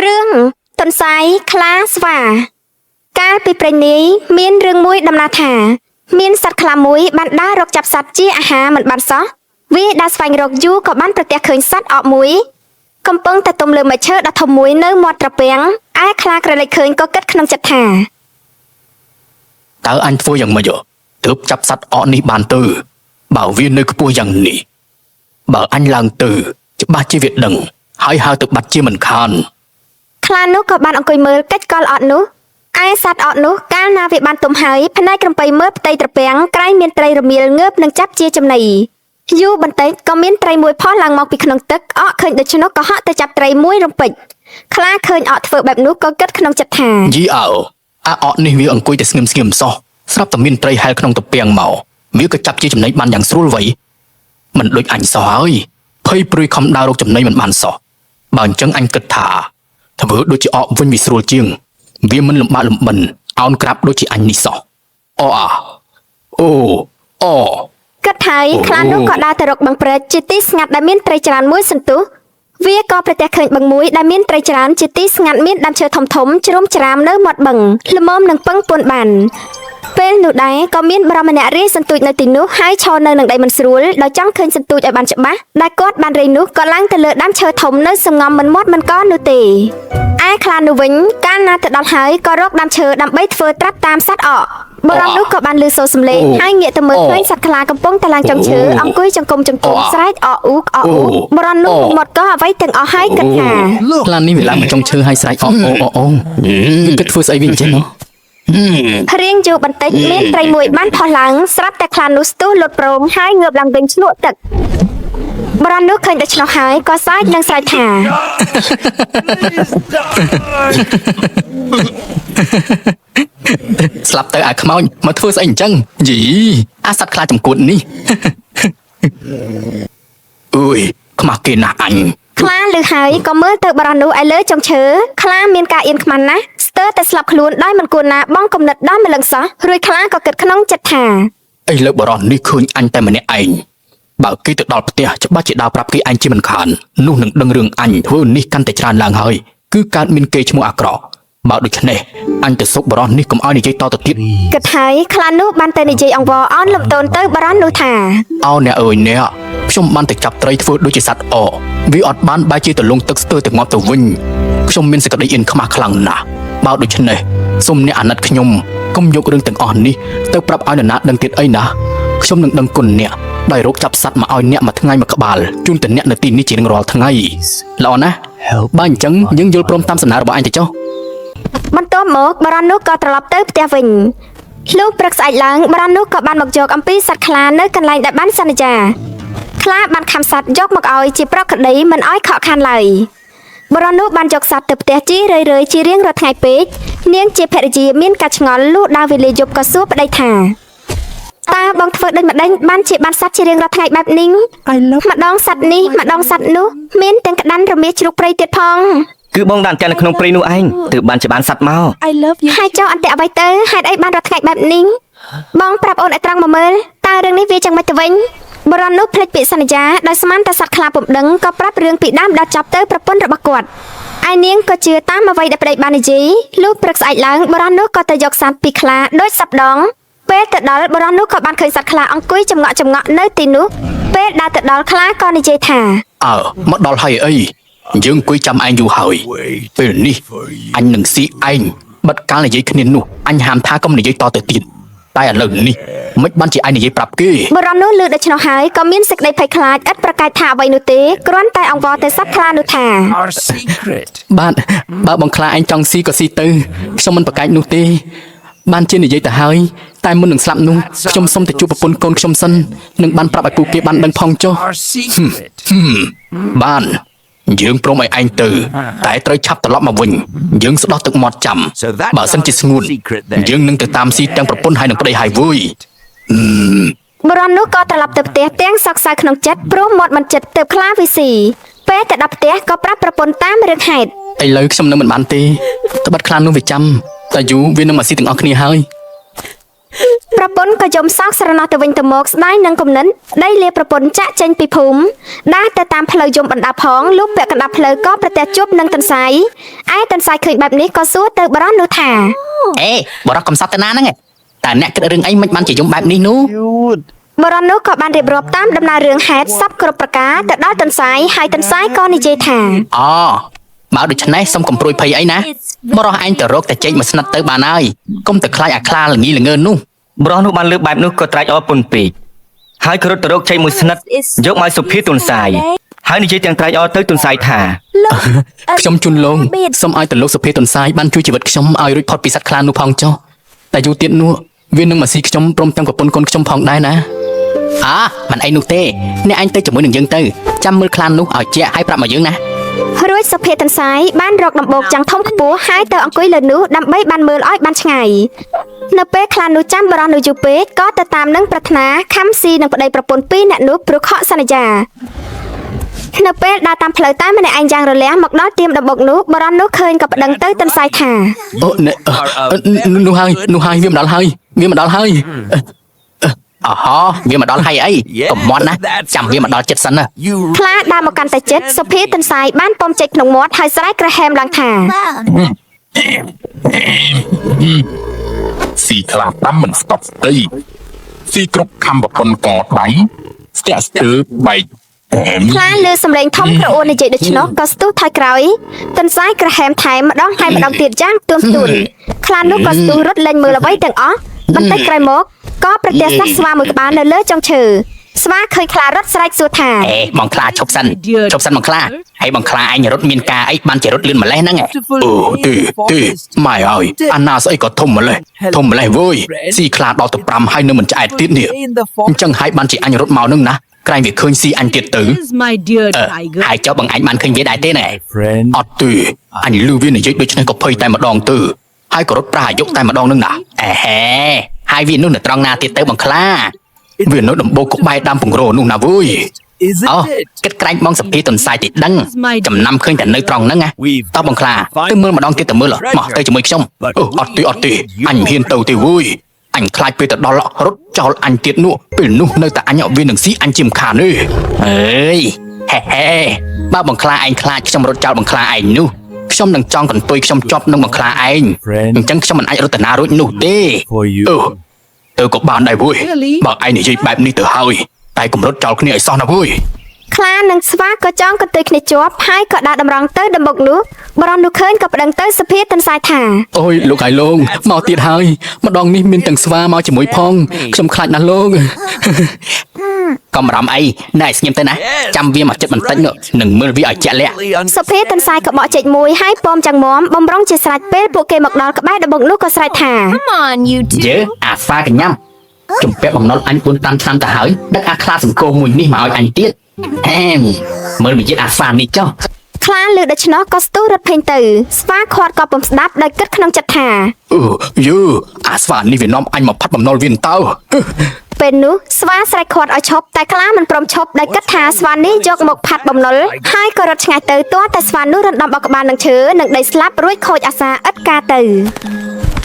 រឿងទន្សាយខ្លាស្វា កាលពីព្រេងនាយមានរឿងមួយដំណាលថា មានសត្វខ្លាមួយបានដើររកចាប់សត្វជាអាហារមិនបានសោះវាដើរស្វែងរកយូរក៏បានប្រទះឃើញសត្វអកមួយ កំពុងតែទុំលើមែកឈើដ៏ធំមួយនៅមាត់ត្រពាំងឯខ្លាក្រឡេកឃើញក៏គិតក្នុងចិត្តថា តើអញធ្វើយ៉ាងម៉េចទើបចាប់សត្វអកនេះបានទៅបើវានៅខ្ពស់យ៉ាងនេះបើអញឡើងទៅច្បាស់ជាវាដឹងហើយហើទៅបាត់ជាមិនខាន ខ្លានោះក៏បានអង្គុយមើលកិច្ចកលអត់នោះឯសត្វអត់នោះកាលណាវាបានទុំហើយផ្នែកក្រំពៃមើលផ្ទៃត្រពាំងក្រែងមានត្រីរមៀលងើបនឹងចាប់ជាចំណីយូរបន្តិចក៏មានត្រីមួយផុសឡើងមកពីក្នុងទឹកអកឃើញដូច្នោះក៏ហក់ទៅចាប់ត្រីមួយរំពេចខ្លាឃើញអកធ្វើបែបនោះក៏គិតក្នុងចិត្តថា យីអើអាអកនេះវាអង្គុយតែស្ងៀមស្ងៀមសោះស្រាប់តែមានត្រីហែលក្នុងត្រពាំងមកវាក៏ចាប់ជាចំណីបានយ៉ាងស្រួលវៃមិនដូចអញសោះហើយភ័យព្រួយខំដើររកចំណីមិនបានសោះបើអញ្ចឹងអញគិតថាធ្វើដូចជាអកវិញវាស្រួលជាងវាមិនលំបាកលំបិនអោនក្រាបដូចជាអញនេះសោះអូអាអូអូ គិតហើយខ្លានោះក៏ដើរទៅរកបឹងព្រែកជាទីស្ងាត់ដែលមានត្រីច្រើនមួយសន្ទុះវាក៏ប្រទះឃើញបឹងមួយដែលមានត្រីច្រើនជាទីស្ងាត់មានដើមឈើធំធំជ្រុំច្រាមនៅមាត់បឹងល្មមនឹងពឹងពួនបានពេលនោះដែរក៏មានបរិមម្នាក់រាយសន្ទូចនៅទីនោះហើយឈរនៅនឹងដីមិនស្រួលដោយចង់ឃើញសន្ទូចឲ្យបានច្បាស់ដែលគាត់បានរាយនោះក៏ឡើងទៅលើដើមឈើធំនៅសងំមិនមាត់មិនកនោះទេឯខ្លានោះវិញកាលណាទៅដល់ហើយក៏រកដើមឈើដើម្បីធ្វើត្រាប់តាមសត្វអកបរិមនោះក៏បានលឺសូរសំឡេងហើយងាកទៅមើលឃើញសត្វខ្លាកំពុងតែឡើងចុងឈើអង្គុយចង្គមចង្គមស្រែកអអ៊ូកអអ៊ូបរិមនោះពុំមាត់កោះអ្វីទាំងអស់ហើយគិតថា ខ្លានេះវាឡើងមកចុងឈើហើយស្រែកអអូអូអូវាគិតធ្វើស្អីវាអញ្ចឹងហ៎ រៀងយូរបន្តិចមានត្រីមួយបានផុសឡើងស្រាប់តែខ្លានោះស្ទុះលុតប្រងហើយងើបឡើងវិញឆ្លក់ទឹកបរិមនោះឃើញដូច្នោះហើយក៏សើចនិងស្រែកថា ស្លាប់ទៅអាខ្មោចមកធ្វើស្អីអញ្ចឹងយីអាសត្វខ្លាចំគួតនេះ អើយខ្មាស់គេណាស់អញ ខ្លាលឺហើយក៏មើលទៅបរិសនោះឲ្យលើចុងឈើខ្លាមានការអៀនខ្មាន់ណាស់ស្ទើរតែស្លាប់ខ្លួនដោយមិនគួរណាបងគំនិតដល់ម្លឹងសោះរួចខ្លាក៏គិតក្នុងចិត្តថា ឥឡូវបរោះនេះឃើញអញតែម្នាក់ឯងបើគេទៅដល់ផ្ទះច្បាស់ជាដើរប្រាប់គេអញជាមិនខាននោះនឹងដឹងរឿងអញធ្វើនេះកាន់តែច្រើនឡើងហើយគឺកើតមានគេឈ្មោះអាក្រក់បើដូច្នេះអញទៅសុកបរោះនេះកុំឲ្យនិយាយតទៅទៀត គិតហើយខ្លានោះបានទៅនិយាយអង្វរអនលំទោនទៅបរិសនោះថា អោអ្នកអើយអ្នកខ្ញុំបានតែចាប់ត្រីធ្វើដូចជាសត្វអកវាអត់បានបែរជាទៅលងទឹកស្ទើរតែងាប់ទៅវិញខ្ញុំមានសេចក្តីអៀនខ្មាស់ខ្លាំងណាស់បើដូច្នេះសូមអ្នកអាណិតខ្ញុំកុំយករឿងទាំងអស់នេះទៅប្រាប់ឲ្យនរណាដឹងទៀតអីណាខ្ញុំនឹងដឹងគុណអ្នកដោយរកចាប់សត្វមកឲ្យអ្នកមួយថ្ងៃមួយក្បាលជូនទៅអ្នកនៅទីនេះជារៀងរាល់ថ្ងៃល្អណាស់បើអញ្ចឹងយើងយល់ព្រមតាមសំណើរបស់អញទៅចុះ បន្ទាប់មកបរិសនោះក៏ត្រឡប់ទៅផ្ទះវិញលុះព្រឹកស្អែកឡើងបរិសនោះក៏បានមកយកអំពីសត្វខ្លានៅកន្លែងដែលបានសន្យាខ្លាបានខំសត្វយកមកឲ្យជាប្រក្តីមិនឲ្យខកខានឡើយបរិសនោះបានយកសត្វទៅផ្ទះជីរឿយៗជារៀងរាល់ថ្ងៃពេកនាងជាភរិយាមានការឆ្ងល់លុះដល់វេលាយប់ក៏សួរប្តីថាតើបងធ្វើដូចម្ដេចបានជាបានសត្វជារៀងរាល់ថ្ងៃបែបនេះ I love ម្ដងសត្វនេះម្ដងសត្វនោះមានទាំងក្តាន់រមៀលជ្រូកព្រៃទៀតផង គឺបងដាក់អន្ទាក់នៅក្នុងព្រៃនោះឯងទើបបានជាបានសត្វមក I love you. ហើយចុះអន្ទាក់អ្វីទៅហេតុអីបានរត់ថ្ងៃបែបនេះបងប្រាប់អូនឲ្យត្រង់មកមើលតើរឿងនេះវាចឹងមិនទៅវិញបរិននោះភ្លេចពាក្យសន្យាដោយស្មានតែសត្វខ្លាពុំដឹងក៏ប្រាប់រឿងពីដើមដល់ចប់ទៅប្រពន្ធរបស់គាត់ឯនាងក៏ជឿតាមអ្វីដែលប្តីបាននិយាយលុះព្រឹកស្អែកឡើងបរិននោះក៏ទៅយកសត្វពីខ្លាដូចសប្ដងពេលទៅដល់បរិននោះក៏បានឃើញសត្វខ្លាអង្គុយចំងក់ចំងក់នៅទីនោះពេលដើរទៅដល់ខ្លាក៏និយាយថា អើមកដល់ហើយអីយើងអង្គុយចាំឯងយូរហើយពេលនេះអញនឹងស៊ីឯងបិទកាលនិយាយគ្នានោះអញហាមថាកុំនិយាយតទៅទៀតតែឥឡូវនេះមិនបានជាឯងនិយាយប្រាប់គេ បរិននោះលឺដូច្នោះហើយក៏មានសេចក្តីភ័យខ្លាចឥតប្រកែកថាអ្វីនោះទេគ្រាន់តែអង្វរទៅសត្វខ្លានោះថា Our secret. បាទបើបងខ្លាឯងចង់ស៊ីក៏ស៊ីទៅខ្ញុំមិនប្រកែកនោះទេបានជានិយាយទៅហើយតែមុននឹងស្លាប់នោះខ្ញុំសុំទៅជួបប្រពន្ធកូនខ្ញុំសិននឹងបានប្រាប់ឲ្យពួកគេបានដឹងផងចុះ Our secret. បានយើងព្រមឲ្យឯងទៅ តែត្រូវឆាប់ត្រឡប់មកវិញយើងស្ដោះទឹកមាត់ចាំ So that's បើសិនជាស្ងួន our secret then. យើងនឹងទៅតាមស៊ីទាំងប្រពន្ធហើយនិងប្តីហើយវើយ បរិននោះក៏ត្រឡប់ទៅផ្ទះទាំងសោកសៅក្នុងចិត្តព្រោះមាត់មិនចិត្តទៅខ្លាវិស៊ីពេលទៅដល់ផ្ទះក៏ប្រាប់ប្រពន្ធតាមរឿងហេតុ ឥឡូវខ្ញុំនៅមិនបានទេត្បិតខ្លានោះវាចាំតែយូរវានឹងមកស៊ីទាំងអស់គ្នាហើយ ប្រពន្ធក៏យំសោកស្រណោះទៅវិញទៅមកស្ដាយនឹងគំនិតដីលាប្រពន្ធចាក់ចេញពីភូមិដើរទៅតាមផ្លូវយំបណ្ដាផងលុះពាក់កណ្ដាលផ្លូវក៏ប្រទះជួបនឹងទន្សាយឯទន្សាយឃើញបែបនេះក៏សួរទៅបរិសនោះថា អេបរោះកំសត់ទៅណាហ្នឹងឯងតើអ្នកគិតរឿងអីមិនបានជាយំបែបនេះនោះ បរិសនោះក៏បានរៀបរាប់តាមដំណើររឿងហេតុសពគ្រប់ប្រការទៅដល់ទន្សាយហើយទន្សាយក៏និយាយថា អូបើដូច្នេះសុំកំព្រួយភ័យអីណាបរោះឯងទៅរកតែចេកមួយស្និតទៅបានហើយកុំទៅខ្លាចអាខ្លាល្ងីល្ងើនោះ ប្រុសនោះបានលើបែបនោះក៏ត្រេកអរពន់ពេកហើយក៏រត់ទៅរកចេកមួយស្និតយកមកឲ្យសុភាទុនសាយហើយនិយាយទាំងត្រេកអរទៅទុនសាយថា ខ្ញុំជូនលោកសូមឲ្យតលោកសុភាតុនសាយបានជួយជីវិតខ្ញុំឲ្យរួចផុតពីសត្វខ្លានោះផងចុះតែយូរទៀតនោះវានឹងមកស៊ីខ្ញុំព្រមទាំងប្រពន្ធកូនខ្ញុំផងដែរណាអាមិនអីនោះទេអ្នកឯងទៅជាមួយនឹងយើងទៅចាំមើលខ្លានោះឲ្យជាក់ហើយប្រាប់មកយើងណា រួចសុភាទន្សាយបានរកដំបូកចាំងធំខ្ពស់ហើយទៅអង្គុយលើនោះដើម្បីបានមើលឲ្យបានឆ្ងាយនៅពេលខ្លានោះចាំបរោះនោះយូរពេកក៏ទៅតាមនឹងប្រាថ្នាខំស៊ីនឹងប្តីប្រពន្ធពីរអ្នកនោះព្រោះខកសន្យានៅពេលដើរតាមផ្លូវតែម្នាក់ឯងយ៉ាងរលះមកដល់ទៀមដំបូកនោះបរោះនោះឃើញក៏ប្តឹងទៅទន្សាយថា អូអ្នកអឺនោះហើយនោះហើយវាមកដល់ហើយវាមកដល់ហើយអឺអហវាមកដល់ហើយអីកុំមាត់ណាចាំវាមកដល់ចិត្តសិនណា You ខ្លាដើរមកកាន់តែចិត្តសុភាទន្សាយបានពំចេកក្នុងមាត់ហើយស្រែកក្រហែមឡើងថា ស៊ីខ្លា5មិនស្កប់ស្ទីស៊ីគ្រប់ខំប្រពន្ធកដៃស្ទាក់ស្ទើបែកអែម ខ្លាលើសំឡេងធំក្រអូននិយាយដូច្នោះក៏ស្ទុះថយក្រោយទន្សាយក្រហែមថែមម្ដងហើយម្ដងទៀតយ៉ាងទួមទួនខ្លានោះក៏ស្ទុះរត់លែងមើលអ្វីទាំងអស់បន្តិចក្រោយមកក៏ប្រទះសត្វស្វាមួយក្បាលនៅលើចុងឈើស្វាឃើញខ្លារត់ស្រែកសួរថា អេបងខ្លាឈប់សិនឈប់សិនបងខ្លាហើយបងខ្លាឯងរត់មានការអីបានជារត់លឿនម្លេះហ្នឹងឯងអូទេទេម៉ែអើយអាណាស្អីក៏ធំម្លេះធំម្លេះវើយស៊ីខ្លាដល់ទៅ5ហើយនៅមិនឆ្អែតទៀតនេះអញ្ចឹងហើយបានជាអញរត់មកហ្នឹងណាក្រែងវាឃើញស៊ីអញទៀតទៅ Is my dear អឺ tiger. ហើយចុះបងអញបានឃើញវាដែរទេណែ friend. អត់ទេអញលឺវានិយាយដូច្នេះក៏ភ័យតែម្ដងទៅហើយក៏រត់ប្រាអាយុតែម្ដងនឹងណាអេហេហើយវានោះនៅត្រង់ណាទៀតទៅបងខ្លាវានៅដំបូកក្បែរដើមពង្រោនោះណាវើយ Isn't អូ it? គិតក្រែងបងសភាតុនសាយទីដឹងចំណាំឃើញតែនៅត្រង់ហ្នឹងណាតោះបងខ្លាទៅមើលម្ដងទៀតទៅមើលមកទៅជាមួយខ្ញុំអូអត់ទេអត់ទេអញមិនហ៊ានទៅទេវើយអញខ្លាចពេលទៅដល់រត់ចោលអញទៀតនោះពេលនោះនៅតែអញវានឹងស៊ីអញជាមខានទេអើយហេហេបើបងខ្លាឯងខ្លាចខ្ញុំរត់ចោលបងខ្លាឯងនោះខ្ញុំនឹងចង់កន្ទុយខ្ញុំជាប់នឹងបងខ្លាឯងអញ្ចឹងខ្ញុំមិនអាចរត់ទៅណារួចនោះទេ For you. អឺទៅក៏បានដែរវើយ Really? បើឯងនិយាយបែបនេះទៅហើយតែកុំរត់ចោលគ្នាឲ្យសោះណាវើយ ខ្លានិងស្វាក៏ចងកន្ទុយគ្នាជាប់ហើយក៏ដើរតម្រង់ទៅដំបូកនោះបរោះនោះឃើញក៏ប្តឹងទៅសុភាទន្សាយថា អូយលោកហើយលោកមកទៀតហើយម្ដងនេះមានទាំងស្វាមកជាមួយផងខ្ញុំខ្លាចណាស់លោក កំរំអីណែស្ងៀមទៅណាចាំវាមកចិត្តបន្តិចនោះនឹងមើលវាឲ្យជាក់លាក់ សុភាទន្សាយក៏បកចេកមួយហើយពំចាំងមបំរុងជាស្រេចពេលពួកគេមកដល់ក្បែរដំបូកនោះក៏ស្រែកថា Come on, you two. យើអាស្វាកញ្ញាំជំពាក់បំណុលអញ4 5ឆ្នាំទៅហើយដឹកអាខ្លាសង្គមមួយនេះមកឲ្យអញទៀតអែមមើលវិជាអាស្វានេះចុះ ខ្លាលើដូច្នោះក៏ស្ទុះរត់ភេងទៅស្វាខាត់ក៏ពុំស្ដាប់ដោយគិតក្នុងចិត្តថា អឺយឺអាស្វានេះវានាំអញមកផាត់បំណុលវាតើ ពេលនោះស្វាស្រែកខាត់ឲ្យឈប់តែខ្លាមិនព្រមឈប់ដោយគិតថាស្វានេះយកមកផាត់បំណុលហើយក៏រត់ឆ្ងាយទៅទាល់តែស្វានោះរំដំបោកក្បាលនឹងឈើនិងដីស្លាប់រួចខូចអាសាឥតការទៅ។